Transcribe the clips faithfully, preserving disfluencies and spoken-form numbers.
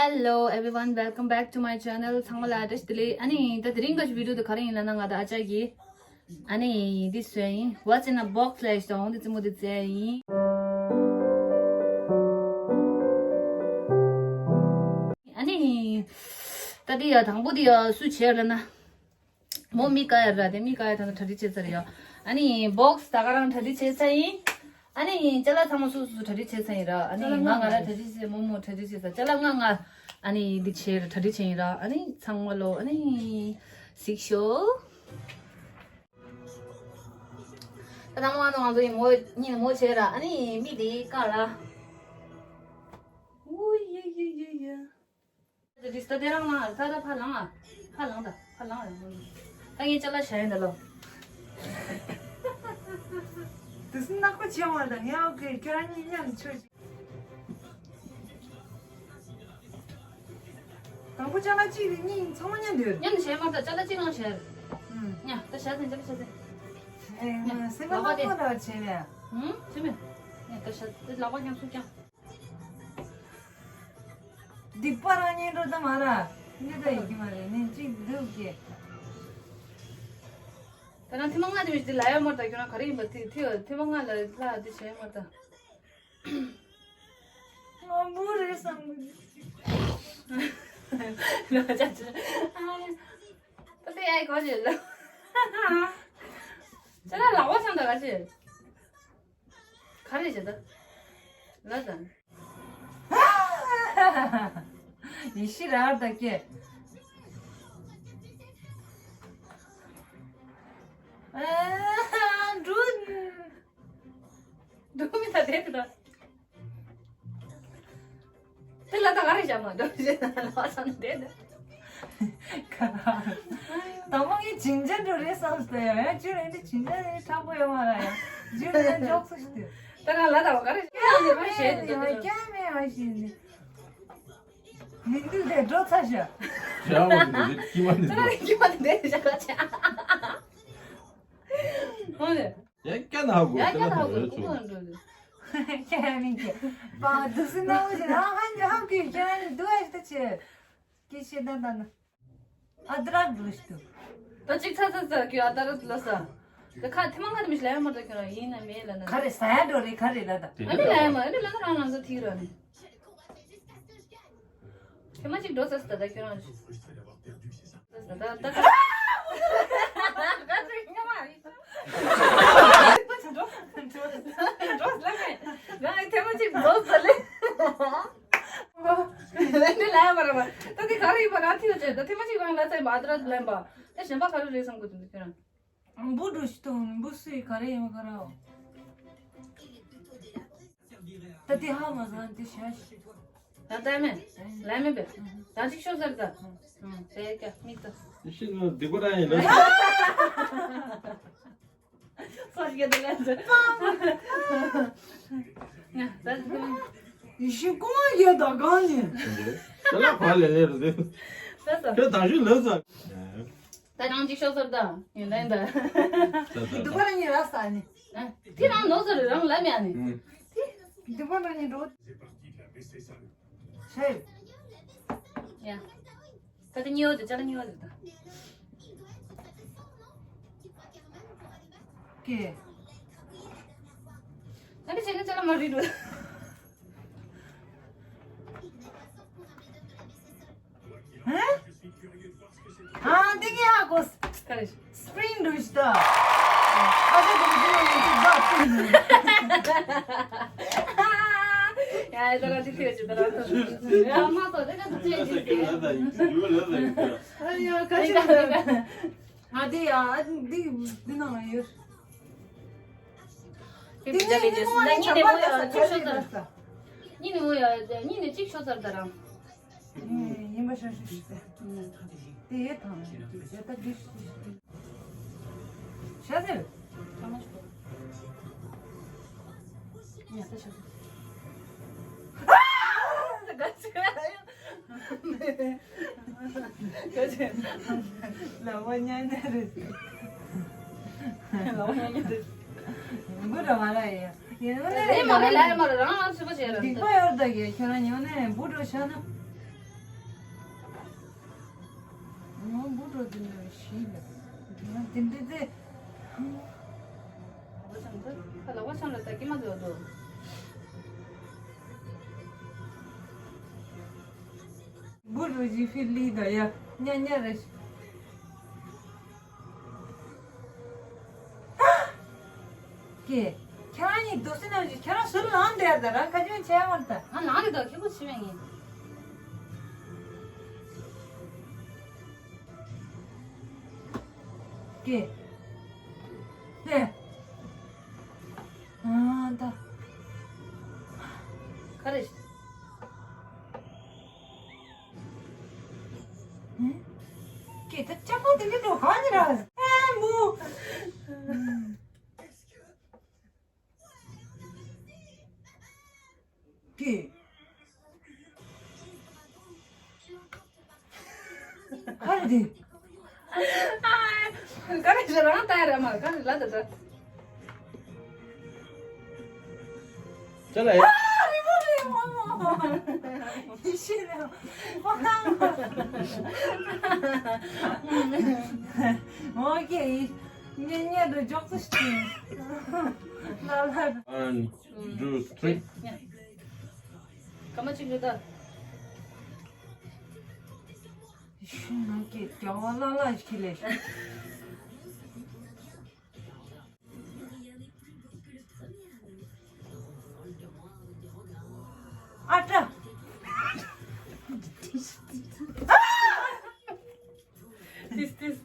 Hello everyone, welcome back to my channel. ཚང་མ་ལ་བཀྲ་ཤིས་བདེ་ལེགས། ཨ་ནི་ད་དེ་རིང་གི་བི་ཌིའོ་དེ་ག་རེ་ཡིན་ལབ་ན། ང་དང་ཨ་ཅག་གིས་ཨ་ནི་འདི་བཟོས་ཡིན། What's in a box ལབ་ཡག་ཅིག་དང་འོ་འདི་རྩེད་མོ་འདི་རྩེ་ཡིན། ཨ་ནི་ད་འདི་ཡ་དང་པོ་འདི་ཡ་སུ་བྱས་ལབ་ན། མོ་མི་ཀ་ཡ་ར་དེ་མི་ཀ་ཡ་ད་ནི་གྲ་སྒྲིག་བྱས་ཚར་ཡོད། ཨ་ནི་བོག་སི་ད་ག་རང་གྲ་སྒྲིག་བྱས་ཚར་ཡིན། ཨ་ནི་ཅ་ལག་ཚང་མ་སོ་སོ་སོ་གྲ་སྒྲིག་བྱས་ཚར་ཡིན་ར། ཨ་ནི་ང་ང་ར་གྲ་སྒྲིག་བྱས། མོ་མོ་གྲ་སྒྲིག་བྱས་ཚར། ཅ་ལག་ང་ང་ཨ་ནི་འདི་བྱས་ར། གྲ་སྒྲིག་བྱས་ཡིན་ར། ཨ་ནི་ཚང་མ་ལོ་ཨ་ནི་གཟིགས་ཤོག་ད་ང་ང་ཚོ་ཡིན་མོ་གཉིས་མོ་བྱས་ར། ཨ་ནི་མི་འདི་ཀ་ར། ཨུ་ཡེ་ཡེ་ཡེ་ཡེ། དེ་དེ་རང་ལངས་ད། ད་ཕར་ལངས་ཨ། ཕར་ལངས་ད། ཕར་ལངས་ཨ། ད་ངས་ཅ་ལག་བཞག་ཡིན་ད་ལོ། དུས་ནག་པོ་བྱེད་འོང་ད། ངས་ཨོ་ཁེ། ཁྱོད་རང་གཉིས་མཉམ་དུ་ཆོས། དང་པོ་ཅ་ལག་གཅིག་རེད། གཉིས་ཚང་མ་མཉམ་དུ་ཡོད། མཉམ་དུ་བྱས་མ་ད། ཅ་ལག་གཅིག་ནང་བྱས། ཨུམ། ཉ་ད་བྱས་ཚེ། ཅ་ལག་བྱས་ཚེ། ཨེ་ང་སེམས་པ་ལག་པ་དེ་ནག་པོ་ལ་བྱས་རེད། ཨུམ། བྱས་མེད། ཉ་ད་བྱས་ཚེ་ལག་པ་ཀྱང་སུ་ཀྱང་། སྡིག་པ་རང་ཉན་འགྲོ་ད་མ་ར། ཉེ་ད་ཡིན་གྱི་མ་རེད། ནི་གཅིག་འདུག་གི། ད་ནང་ཐེངས་མ་ལྔ་དེ་མི་ཞིག་དེ་ལ་ཡ་མར་ད། ཁྱོད་རང་ག་རེ་ཡིན་པ་དེ་དེ་ཐེངས་མ་ལྔ་ལ་ལ་དེ་བྱས་མར་ད། ང་བུ་རེད་བསམ་གི། ལ་ཅག་ཅག་ཨ། ད་དེ་ཡ་གོ་ཞེས་ལ། ཅ་ལག་ལག་པ་སང་ད་ག་ཞེས། ག་རེ་བྱེད་ད། ལ་ད། ཡེ་ཤི་ར་ད་ཀེ། ཨ་འགྲོ། འགྲོ་མི་ད་དེ་ད། དེ་ལ་ད་ག་རེ་བྱ་མ་འགྲོ་ཞེས་ལ་བ་སང་དེ་ད། ཁ་ར། དང་པོ་ངས་ཇིང་ཇར་འགྲོ་རེད་བསམ་སྟེ་ཡ། ཡ་ཅུ་རེད་འདི་ཇིང་ཇར་རེད། ཁྲག་པོ་ཡོད་མ་ར་ཡ། ཇུ་རེད་འཇོག་སུ་ཞིག་དེ། ད་ང་ལ་ད་བ་ག་རེ་ཡ་ཡ་ཡ་ཡ་ཡ་མེད་ཨ་ཞེས་ནི། མི་འདུག་དེ་འགྲོ་ཚར་ཤག་ཞག་འོ་དེ་དེ་ཁྱི་མ་དེ་ད་འགྲོ། ཁྱི་མ་དེ་དེ་ཞག་ཆ། འོ་དེ། ཡ་ཀྱ་ན་ཧ་གོ། ཡ་ཀྱ་ན་ཧ་གོ། ཀུ་ཀུ་ན་འགྲོ་དེ། ཁྱེད་རང་གཉིས་ཀྱིས་པ་དུ་སི་ན་འོ་ཞེས་ཧ་ཧ་ཉི་ཧ་གི། ཁྱེད་རང་གཉིས་འདུག་ཨ་ཞིག་ད་ཆེ། ཀྱི་ཤེས་ད་ད་ན། ཨ་དྲག་འགྲོ་ཞིག་ཏུ། ད་ཅིག་ཚ་ཚ་ཚ་གི་ཨ་དྲག་ལ་ས། ད་ཁ་ཐེངས་མ་ཁ་དེ་མི་ཤི་ལ་ཡ་མར་ད། ཁྱོད་རང་ཡིན་ན་མེད་ལ་ན། ག་རེ་ཟ་ཡ་འགྲོ་རེད། ག་རེ་ལ་ད། ཨ་ནི་ལ་ཡ་མ་ཨ་ནི་ལ་ན་རང་རང་ས་ཐིག་ར་ནི། ཐེངས་མ་གཅིག་འགྲོ་ས་ས་ད་ད་ཁྱོད་རང་། ད་ད་ད། འགྲོ་ས་ལ་མེད། ང་ཐེངས་མ་གཅིག་འགྲོ་ས་ལེ། འདི་ལ་ཡ་མ་ར་མ། ད་འདི་ག་རེ་ཡིན་པ་རང་ཐིག་ལ་བྱས། ད་ཐེངས་མ་གཅིག་རང་ལ་ཚད་མ་ཨ་དྲག་ལན་པ། ད་གཞན་པ་ག་རེ་རེད་བསམ་གི་འདུག་ཁྱོད་རང་། འབུ་འགྲོ་ཞིག་ཏུ་འབུ་སུའི་ག་རེ་ཡོང་ག་ར། ད་དེ་ཧ་མ་ཟང་དེ་ཤ་ཤི། ད་ལྟ་མེད། ལ་མེད་པས། ད་ཅིག་ཤོག་ཟེར་ད། ཨང་། ཟེར་ཀྱ་མིག་ད། ཤི་ནོ་སྡིག་པ་ར་ཡིན་ལ། སོ་ཞིག་གི་དེ་ལ་ཟེར། ད་ཅིག་ད། ཡི་ཤི་ཀོང་ཡེ་ད་གང་ནི། ད་ལ་ཕ་ལེ་ལེ་རུ་དེ། ད་ད། ཁྱོད་ད་ཞུ་ལོས་ཟ། ད་རང་ཅིག་ཤོག་ཟེར་ད། ཡིན་ད་ཡིན་ད། སྡིག་པ་ར་ཡིན་ར་ས་ནི། དེ་རང་ནོ་ཟེར་རང་ལ་མེད་ནི། སྡིག་པ་ར་ཡིན་འགྲོ། ཤེས། ཡ། ད་དེ་གཉིས་པོ་དེ་ཅ་ལག་གཉིས་པོ་དེ་ད། ཀེ། ད་དེ་བྱས་ན་ཅ་ལག་མ་རིག་འགྲོ། ཨ། ཨ་འདི་ངས་ཧ་གོ། ག་རེ། སི་པི་རིང་འགྲོ་ཞིག་ད། ཨ་ཅག་དེ་ཚོ་ཡོང་དུས་ད་སི་པི་རིང་འགྲོ། ཡ་ཡ་ད་ར་དེ་ཐོས་ཅིག་ད་ར་ཐོས། ཡ་མ་ཐོས་དེ་ད་ཐོས་ཅིག་དེ། ཨ་ཡ་ཁ་ཤས་ད། ང་དེ་ཡ་འདི་འདི་ནང་ཡོད། དེ་འདྲ་ལས་ཅེས་ད་གཉིས་ནས་མོ་ཡ་གཅིག་ཤོག་ཚར། གཉིས་ནས་མོ་ཡ་གཉིས་ནས་གཅིག་ཤོག་ཚར་ད་རང་། ཡིན་པ་ཤ་ཤ་ཞིག་སྟེ། དེ་ཡེ་དང་ཡེ་ད་འདི་ཤ་ཟེར། ཡ་ད་ཤ་ཟེར། ལ་བ་ཉན་ནས་རེད། ལ་བ་ཉན་ནས་རེད། འབུ་འགྲོ་མ་ར་ཡ། ཡིན་ནོ་ནས་རེད་མ་རེད་ལ་ཡ་མ་རེད་རང་ལ་སུས་པ་བྱས་ར། སྡིག་པ་ཡོད་ད་གི་ཁྱོད་རང་ཡིན་ནོ་ནས་འབུ་འགྲོ་ཤ་ན། ང་འབུ་འགྲོ་དེ་འདྲ་ཞིག་ལ། ང་དེ་འདྲ་དེ། ལག་པ་འཆང་ད། ཁ་ལག་པ་འཆང་ལ་ད་ཀྱེ་མ་དེ་འོ་དོ། འབུ་འགྲོ་ཞིག་ཕི་ལི་ད་ཡ། ཉ་ཉ་རེ་ཞིག་ཀྱེ། ཁྱེད་རང་གཉིས་འདུག་སེ་ནང་བཞིན་ཁྱེད་རང་ཟུར་ལངས་བསྡད་ད་རང་ཁ་ཆུང་བྱས་མ་ད། ང་ལངས་ཀྱི་འདུག་ཁྱེད་པོ་ཕྱི་མ་ཡིན། ཀྱེ། ཧེ། ཨ་ད། ག་རེ། ཀྱེ་ད་ལྕགས་པོ་དེ་འདྲ་འགྲོ་ག་ནི་ར། ཨེ་མོ། ཀྱེ། ག་རེ་དེ། ག་རེ་ཞེ་རང་ལྟ་ཡ་ར་མ་ག་རེ་ལ་ད་ད། ཅ་ལག་ཡ། ཨོ་ཀེ། ངེད་གཉིས་འགྲོ་འཇོག་ཏུ་ཞིག་ལ་ལ། One, two, three. སྐར་མ་གཅིག་འགྲོ་ད། ཤི་ནང་གི་རྒྱ་བ་ལ་ལ་ཞིག་ལས། ཨ་ཏྲ། ཏིས་ཏིས།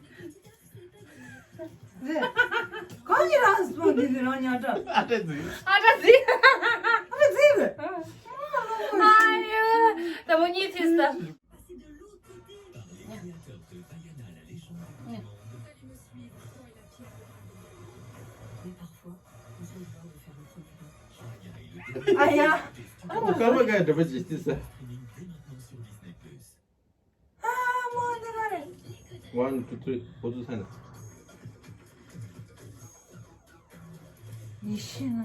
གང་གི་རང་སོང་འདི་ནི་རང་ཉག་ཏྲ། ཨ་ཏྲ་ཟིག་ཨ་ཏྲ་ཟིག་ཨ་ཏྲ་ཟིག་ཨ་ཡོ། ད་མོ་གཉིས་ཚིག་ས། ཨ་ཡ། ཨ་མོ་སྐར་མ་ག་འདྲ་པོ་ཅིག་ཅི་ཟེར། ཨ་མོ་འདི་ག་རེད། One, two, three. ཁོ་ཚོ་ས་ན། ཡེ་ཤེས་ན།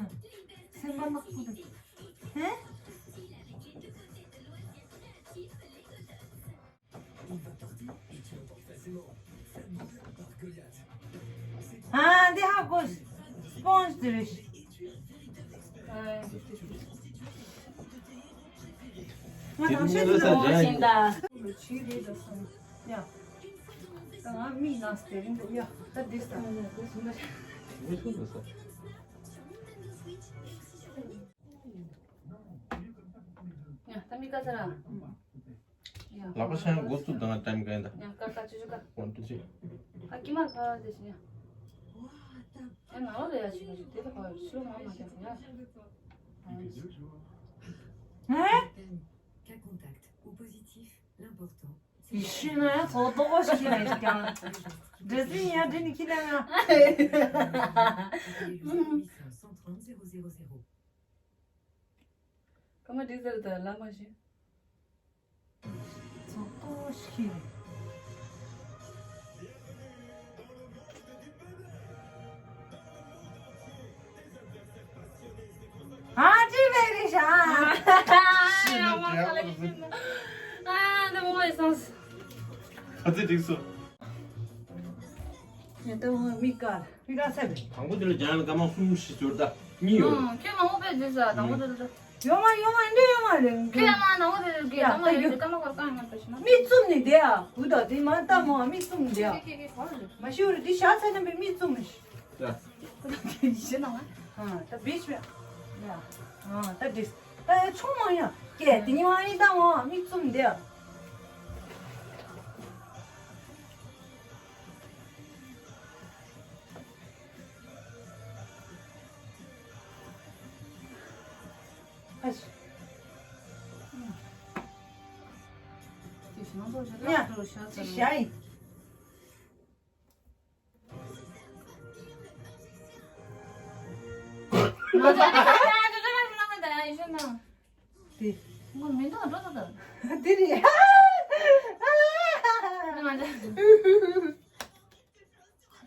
སེམས་པ་ནག་པོ་འདུག་ཧེ། ཨ་འདི་ཧ་གོ། སྤོན་ཇི་དེ་རེད། ང་དང་ཤོས་དེ་ལ་ཞིང་ད། ལོ་ཆི་རེད་ད་སོང་ཡ། ད་ང་མིག་ནག་སྟེ་རིང་དུ་ཡ། ད་འདི་ས། མི་ཐུབ་ད་ས། ཡ་ད་མིག་ག་ས་ར། ལག་པ་འཆང་འགོ་བཙུགས་དང་ཊའིམ་ག་ཡིན་ད། ཡང་ཀ་ཀ་ཅུ་ཅུ་ཀ། One, two, three. ཨ་ཀི་མར་ཕ་དེ་ཤི་ཡ། ཨེ་ང་ལ་ཡ་ཤི་ག་ཤི་དེ་ལ་ཕ་ཤི་ལོ་མ་མ་ཀྱང་ཡ། ཧེ། Cas contact ou positif, l'important, c'est ཡི་ཤི་ན་ཡ་ཚོ་ཏོག་ཤི་ན་ཡ་ཀྱང་། འདྲེ་སྲིན་ཡ་འདྲེ་ནི་ཁྱི་ལ་ཡ། Cent trente, zéro zéro zéro. ཀ་མ་འདི་ཟེར་ད་ལ་མ་ཤི། ཚོགས་གཏོགས་ཤིག་ཨ་ཅི་བེ་རི་ཤ། ཡ་མ་ཁ་ལ་ཡི་ཤི་ན། ཨ་ད་མོ་ཡི་སོང་། ཨ་ཙི་འགྲིག་སོང་། ཡ་ད་མོ་མི་དཀར། མི་དཀར་ཚེ་བེ། དང་པོ་དེ་ལ་རྒྱང་ལ་སྐར་མ་གསུམ་བཞི་འབྱོར་ད་གཉིས་ཡོད། ཁྱོད་མང་པོ་དཔེ་བརྗོད་ས་དང་པོ་དེ་ལ། ཡོང་མ་ཡོང་མ་འདི་ཡོང་མ་རེད། ཁྱོད་ཡང་མ་ནང་པ་དེ་རེད་གི་ཡ་ནང་པ་ད་རེད་གི་ཡོ། ཀ་མ་གོར་ཀ་ཡང་མ་ད་ཤི་ན། མིག་བཙུམ་ནས་བསྡད་ཨ། འུ་ད་དེ་མ་ལྟ་མོ་ཨ་མིག་བཙུམ་ནས་བསྡད་ཨ། ཁྱེད་ཁྱེད་ཁྱེད་གོ་རེད། མ་ཤི་བ་རེད་འདི་ཞག་ཚ་ན་པའི་མིག་བཙུམ་མི་ཤི། ཡ། ཤི་ན་ང་། ཨ་ད་བིས་བྱོས། ཡ། ཨ་ད་འདྲིས། ད་ཡ་ཆུང་མ་ཡ་ཀྱེ་དེ་ཉིན་མ་ཨ་ཡིན་ད་མོ་ཨ་མིག་བཙུམ་ནས་བསྡད་ཨ། ཨ་ཤི།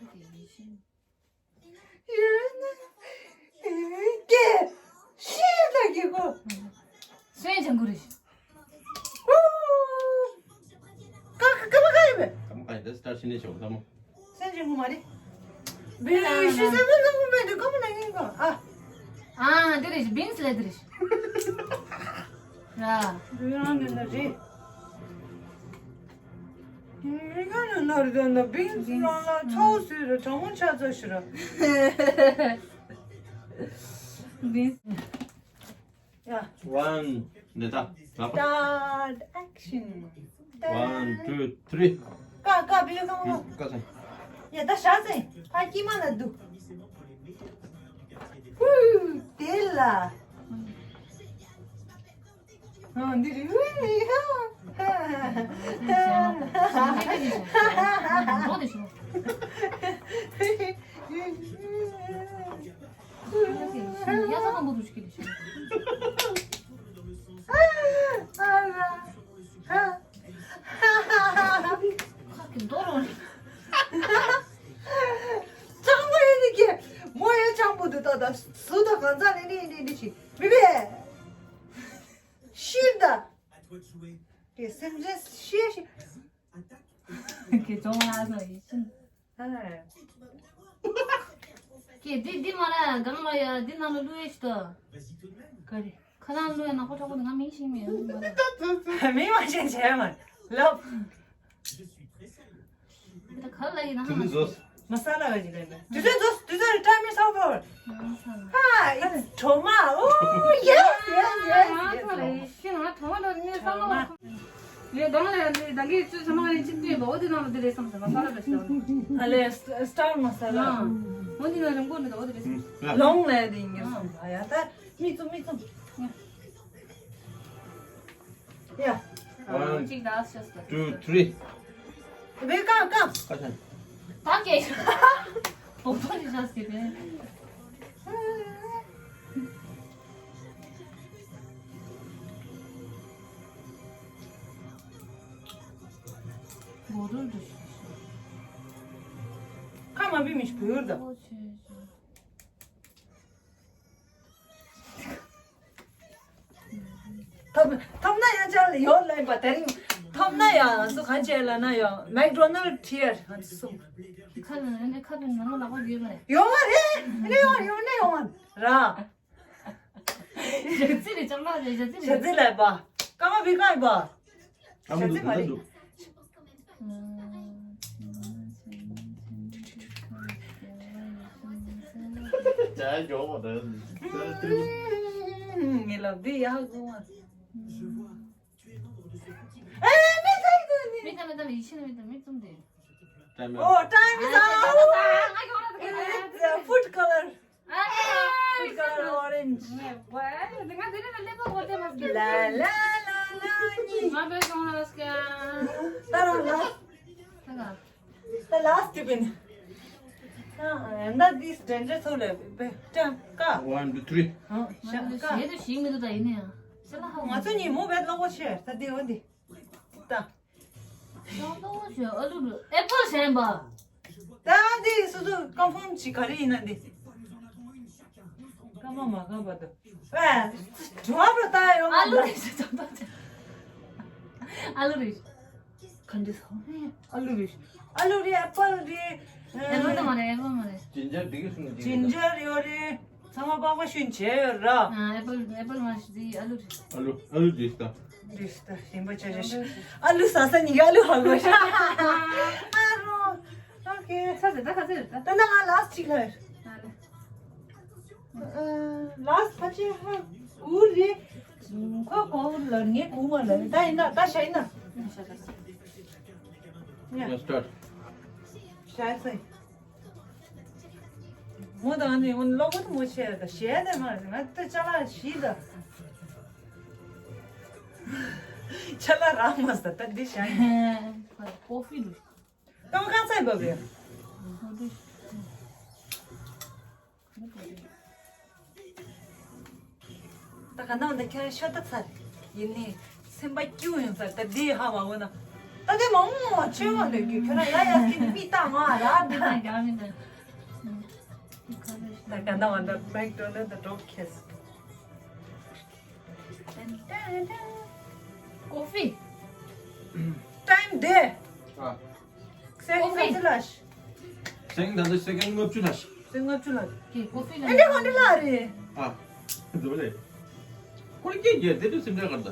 ཡ། ཅི་ཞིག་ཡིན། དེ། དེ་རེད། ཀྱེ། ཤི་ད་ཀྱེ་ཁོ། སུན་ཅང་གུ་རེ། ཀ་ཀ་ཀ་མ་ཀ་ཡིན་པས། ཀ་མ་ཀ་ཡིན། དེ་སི་ཊར་ཊི་བྱས་ནས་བྱུང་ད་མོ། སེམས་ཅན་ངོ་མ་རེད། བི་ཤི་སེ་བན་ལ་མོ་མེད་དུ་ཀ་མོ་ན་ཡིན་གོ་ཨ། ཨ་དེ་རེད་བིན་སི་ལེ་དེ་རེད། ར། བི་རང་ནི་ན་རེད། མི་ག་ནི་ན་རེད་ན་བིན་སི་རང་ལ་ཚའོ་སུ་རེད་གྲང་མོ་ཆ་ཚ་ཤི་ར། བིན་སི། ཡ། One, འདི་ད། ལག་པ། Start action. One, two, three. ཀ་ཀ་བི་ལ་ཀ་མ། ཀ་ས། ཡ་ད་ཤ་ཚེ། ཕ་ཀི་མ་ན་དུ། ཧུ། དེ་ལ། ཨ་འདི་རི་ཧུ་ཧ། ཧ། ཧ། ཅང་པོ་ཡིན་ནི་ཀྱེ། མོ་ཡང་ཅང་པོ་འདུག་ད་ད་སུ་ད་གང་ཚ་ནི་ནི་ནི་ནི་ཞིག་མི་བས། ཤིར་ད། ཀྱེ་སེམས་ཅན་ཤེས་ཤིག་ཀྱེ་ཅོང་ལ་ཟ་ཡི་ཤིན། ཧ། ཀྱེ་འདི་འདི་མ་ར་གང་མ་ཡ་འདི་ནང་ལ་བླུགས་ཡས་ཤི་ཏོ། ག་རེ། ཁ་ནང་བླུགས་ཡས་ནག་པོ་ཁྲ་པོ་འདི་ང་མིང་ཤེས་མེད་འདི་མ་ར། མིང་མ་ཤེས་བྱས་མ་ལབ། འདི་ག་ལ་ཡིན་ན་དུ་ལི་ཟོས། མ་ས་ལ་ག་ཅི་ལ་ཡིན་ན། དུ་ལི་ཟོས་དུ་ལི་time is over. མ་ས་ལ། ཧ། It's trauma. Oh yes, yes, yes, yes. ཤི་ང་ཐོང་ལ་ནི་ས་ལ། ལས་གང་ལས་ལས་ད་གི་ཚུལ་ཚང་མ་ཡིན་ཅིག་ཏུ་འོ་དེ་ནང་ལ་དེ་རེད་བསམ་ཟེར་མ་ས་ལ་རེད་ཟེར། ཨ་ལས་སི་ཊར་མ་ས་ལ། འོ་དེ་ན་རིང་པོ་མི་འདུག་འོ་དེ་རེད་ཟེར། ལོང་ལས་དེ་ཡིན་གྱི་སོང་ཨ་ཡ་ད་མིག་བཙུམ་མིག་བཙུམ། ཡ། One, two, three. བེ་ཀ་ཀ་ཀ་ཆེན། ད་ཀེ། ཨོ་ཕ་ནི་ཤ་སི་རེད། ཁ་མ་བི་མི་ཤི་བུར་ད། ཐོབ་ཐོབ་ན་ཡང་ཅག་ལ་ཡོད་ལ་ཡིན་པ་དེ་རིང་ཐོབ་ན་ཡང་ང་ཚོ་གང་བྱས་ལ་ན་ཡང་མེག་ཌོ་ནལ་ཌི་ཁྲིད་ཡ་ང་ཚོ་གསུམ། ཁ་ནང་ནས་ཁ་ནང་ནང་ལ་ཡོད་མ་རེད། ཡོད་མ་རེད། ཨ་ནི་ཡོང་ཡོང་ནས་ཡོང་ར། ཞག་ཚི་རེད་ཅང་ལ་རེད་ཞག་ཚི་ཞག་རེད། ཚི་ལ་ཡིན་པ། ཀ་མ་བི་ཀ་ཡིན་པ། ཨ་མ་འདུག་ད་འདུག་ངའི་ལབ་འདི་ཡག་སོང་ཨ། ཨེ་མི་ཚེ་དུ་ནི། མི་ད་མི་ད་མི་ཤི་ན་མི་ད་མི་ཙམ་དེ། ཨོ་time is out. It's a food color. Food color orange. ལ་ལ་ལ་ལ་ནི། ད་རང་ལ། ད་last དེ་བིན། ད་this danger ཚོ་ལས་བེ་ཀ། One, two, three. ཤ་ཀ། ཞེ་དུ་ཞིག་མི་འདུག་ད་ཡིན་ནའང་། ཤ་ལ་ཧ་ང་ཚོ་གཉིས་མོ་བེད་ལོག་པ་ཆེ་ད་དེ་འོ་འདི། ད། ཤ་ལོག་པ་ཆེ་ཨ་ལུ་རུ་ཨེ་པལ་ཞན་པ། ད་འདི་སོ་སོ་ཀོན་ཕོམ་ཅིག་ག་རེ་ཡིན་ན་འདི། ཀ་མ་མ་ཀ་བ་དུ། ཨེ། ཇོ་བ་ད་ཡོང་ཨ་ལུ་རེད་ཤ་ཅོག་ཏོ་ཅེ། ཨ་ལུ་རེད། ག་འདྲ་སོང་། ཨ་ལུ་རེད། ཨ་ལུ་རེད་ཨེ་པལ་རེད། ཨེ་པལ་ད་མ་རེད་ཨེ་པལ་མ་རེད། ཇིན་ཇར་འདི་གི་སུ་ནི་ཇིན་ཇར་ཡོད་རེད། ཚང་མ་པགས་པ་ཤུན་བྱས་ཡོད་ར། ཨ་ཨེ་པལ་ཨེ་པལ་མ་རེད་འདི་ཨ་ལུ་རེད། ཨ་ལུ་ཨ་ལུ་འདི་ལྟ། འདི་ལྟ་ཞིམ་པོ་ཆ་ཆ་ཤ། ཨ་ལུ་ཟ་ས་ཉི་ག་ཨ་ལུ་ཧ་གོ་ཤ། ཨ་རོ། ཨོ་ཁེ། ས་ཟེར་ད་ཁ་ཟེར་ད། ད་ན་ང་ལ་སི་ཊི་ཅིག་ལ། ཨ་ལེ། ལ་སི་ཕ་ཆེ་ཧ་གུ་རེ། ཁོ་གོ་ལ་ངེ་གུ་མ་ལ་ད་ཡིན་ན་ད་ཤ་ཡིན་ན། ཡ་སི་ཊར་ཊི། ཤ་སེ། མོ་དང་ནི་འོན་ལོག་གི་མོ་ཆེ་ད་ཤེ་ནས་མ་རེད་ང་ད་ཅ་ལག་ཤི་ད། ཅ་ལག་རག་མ་ས་ད་འདི་ཤ་ཡིན། ཀོ་ཕི་ལུ། ད་མ་གང་ཚ་ཡིན་པ་བས། ད་ག་ནང་འདི་ཁྱེད་ཤ་ད་ཚར་ཡིན་ནི་སེམས་པ་སྐྱིད་ཡོང་ཚར་ད་འདི་ཧ་མ་གོ་ན་ད་འདི་མང་མོ་ཆེ་བ་འདི་གི་ཁྱོད་རང་ཡ་ཡ་སྐྱིད་ནི་མི་ལྟ་མ་ར་ད་ད་ག་མི་འདི་ད་ག་ནང་འདི་མེག་ཌོ་ནལ་ཌི་འདྲོག་ཁེས། ཀོ་ཕི། ཊའིམ་དེ། ཨ། ཅི་ལ། སེང་ད་ལྟ་སེ་ཀན་ལྔ་བཅུ་ལ། སེང་ལྔ་བཅུ་ལ། ཀི་ཀོ་ཧྥི་ལ། ཨེ་འདྲ་གང་འདྲ་ལ་རེད། ཨ། འདི་བ་ལས། ཁོ་ལ་སྐད་རྒྱག་དེ་འདྲ་སེམས་ཁྲལ་གར་ད།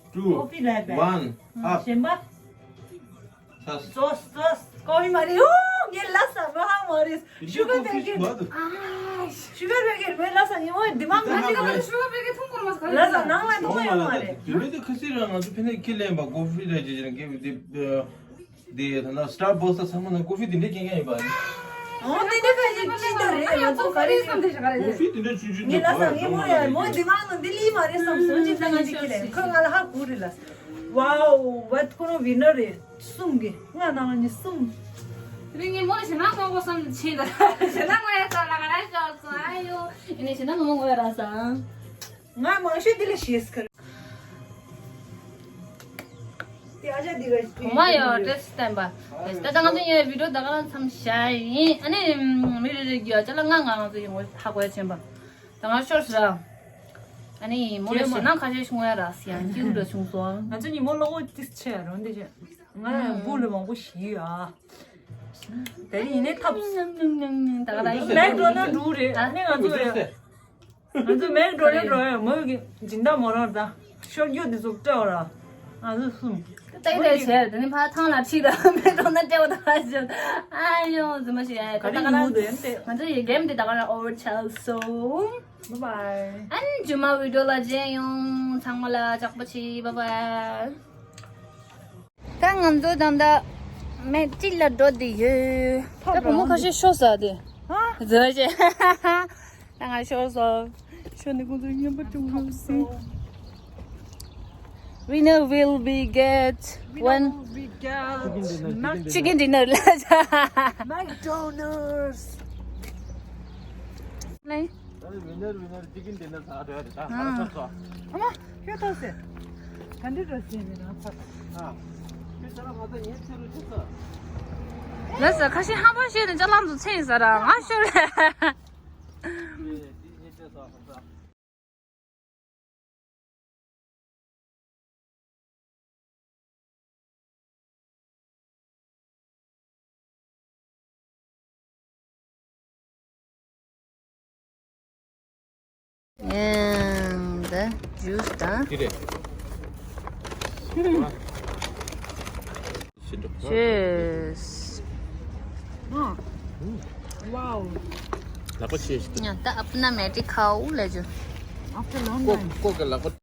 Two, one, up. ཞེན་པ། ཚ། ཙོས་ཙོས། ཀོ་ཧྥི་མ་རེད། ཨོ། ངས་ལ་ས་མ་ཧ་མ་རེད། ཤུ་གར་པེ་ཀེཊ། ཨ། ཤུ་གར་པེ་ཀེཊ་མེད་ལ་ས་ཉི་མ་འདི་མ་ང་ཅི་ག་ཤུ་གར་པེ་ཀེཊ་འཐུང་དགོས་མ་ས་ལ་ས་ནང་ལ་འཐུང་ཡོད་མ་རེད། དེ་མེད་དེ་ཁ་སི་ར་ང་ཚོ་ཕན་ཚུན་ཁས་ལེན་པ་ཀོ་ཧྥི་ར་ཇི་ཇི་ར་ཀེ་བི་དེ། དེ་ད་ན་སི་ཊར་བག་སི་ཚང་མ་ན་ཀོ་ཧྥི་དེ་འདྲ་སྐྱེ་མཁན་ཡིན་པ། ཨོ་དེ་འདྲ་ཁ་ཡིན་ཅི་འདྲ་རེད། ང་ཚོ་ག་རེ་ཡིན། ཀོ་ཧྥི་དེ་འདྲ་ཆུང་ཆུང་ངས་ལ་ས་ངས་མོ་ཡ་མོ་འདི་མ་ནང་འདི་ལི་མ་རེད་བསམ་སོང་། ཅི་ལྟ་ང་ཅི་ཁྱེད་ལས་ཁོས་ང་ལ་ཧ་གོ་རེད་ལ། ཝའོ་ཝེད་ཁོ་རང་ཝི་ནར་རེད། གསུམ་གི་ང་ནང་ལ་ནི་གསུམ། དེ་རིང་ངས་མོ་ཞེ་ན་མང་པོ་བསམ་ཕྱིན་ད་ཞེ་ན་མང་ཡ་ས་ལ་ག་རེ་ཤོར་སོང་། ཨ་ཡོ་ཡིན་ནི་ཞེ་ན་མང་པོ་ཡ་ར་ས། ང་མང་ཤོས་འདི་ལ་ཤེས་ཁར། དེ་ཨ་ཅག་འདི་ག་ཐོག་མ་ཡོད་ཌེ་རེ་སི་བསྟན་པ། ད་ལྟ་ང་ཚོ་ཡོད་བི་ཌི་ཡོ་ད་ག་རང་མཚམས་བཞག་ཡིན། ཨ་ནི་མི་རེ་རེ་གི་ཨ་ཅག་ལ་ང་ང་ང་ཚོ་ཡོང་བ་ཧ་གོ་ཡ་ཆེན་པ། ད་ང་ཤོར་ཟ། ཨ་ནི་མོ་ལ་ཞེ་ན་ཁ་ཤས་བྱུང་ཡ་ར་སི་ཡང་སྐྱིད་ར་བྱུང་སོང་། ང་ཚོ་ཉིན་མོ་གློག་འོད་ཏིས་ཆེ་རོ་འདི་ཆེ། ང་བུ་ལ་མང་པོ་ཞིག་ཡོད་ཨ། དེ་ཡིན་ནའི་ཐབས། ད་ག་རང་ཡིན། མེག་ཌོ་ནལ་འགྲོ་རེད། ཨ་ནི་ང་ཚོ་ཡོད། ང་ཚོ་མེག་ཌོ་ནལ་འགྲོ་ཡ་མོ་གི་སྦྱིན་བདག་མོ་རང་དང་ཤོར་རྒྱུ་དེ་ཚོ་སྤྲད་ར། ང་ཚོ་གསུམ། ཏེ་ཏེ་བྱས་དེ་ནི་ཕ་ཐང་ལ་ཁྲིད་དང་མེག་ཌོ་ནལ་སྤྲད་པ་དང་ཨ་ཞོ། ཨ་ཡོ་རྫུན་མ་ཞིག་ཡ་ད་ག་རང་ང་ཚོ་ཡི་གེམ་དེ་ད་ག་རང་ཨོ་བར་ཆལ་སོང་། བའི་བའི། ཨན་ཇུ་མ་བི་ཌི་ཡོ་ལ་མཇལ་ཡོང་། ཚང་མ་ལ་ལྕགས་པོ་ཆེ། བའི་བའི། ད་ང་ཚོ་ད་ལྟ་མེག་ཅིག་ལ་འགྲོ་བསྡད་ཡོད། ད་བུ་མོ་ཁ་ཤས་ཤོར་ཟ་དེ། ཧ། ཟ་ཞེ། ད་ང་ཤོར་སོང་། ཤོར་ནས་ཁོང་ཚོ་ཉམས་པ་ཅུང་ཧ་སོང་། Winner will be get one. Winner will be get chicken dinner. Chicken dinner ལ། McDonald's. ལེ། ད་ནི་ཝི་ནར་ཝི་ནར་ཅི་ཀིན་ཌི་ནར་ཟ་འགྲོ་ཡ་རེད་ད། ཨ། ག་རེ་ཤོར་སོང་། ཨ་མ། ཁྱོད་ཐོག་ཟེར། ག་འདྲི་འགྲོ་ཟེར་མི་ན་ཚ། ཨ། ཁྱོད་ཚ་ལ་ང་ཚ་ངའི་ཚེ་རུ་ཆུ་ཚ། ལ་ས་ཁ་ཤས་ཧམ་པ་བཤད་ནས་ཅ་ལག་ཚོ་ཚེ་ཡིན་ཟ་ར་ང་ཤོར་རེད། ཨེ་འདི་ངའི་ཚེ་ས་ཧམ་པ། And the juice དང་། འདི་རེད། Cheers. ཨ། Wow. ལག་པ་ཆེ་ཞིག་ད། ཉ་ད་अपना मेटी खाओ ले जो। After long time. ཀོ་ཀོ་གི་ལག་པ།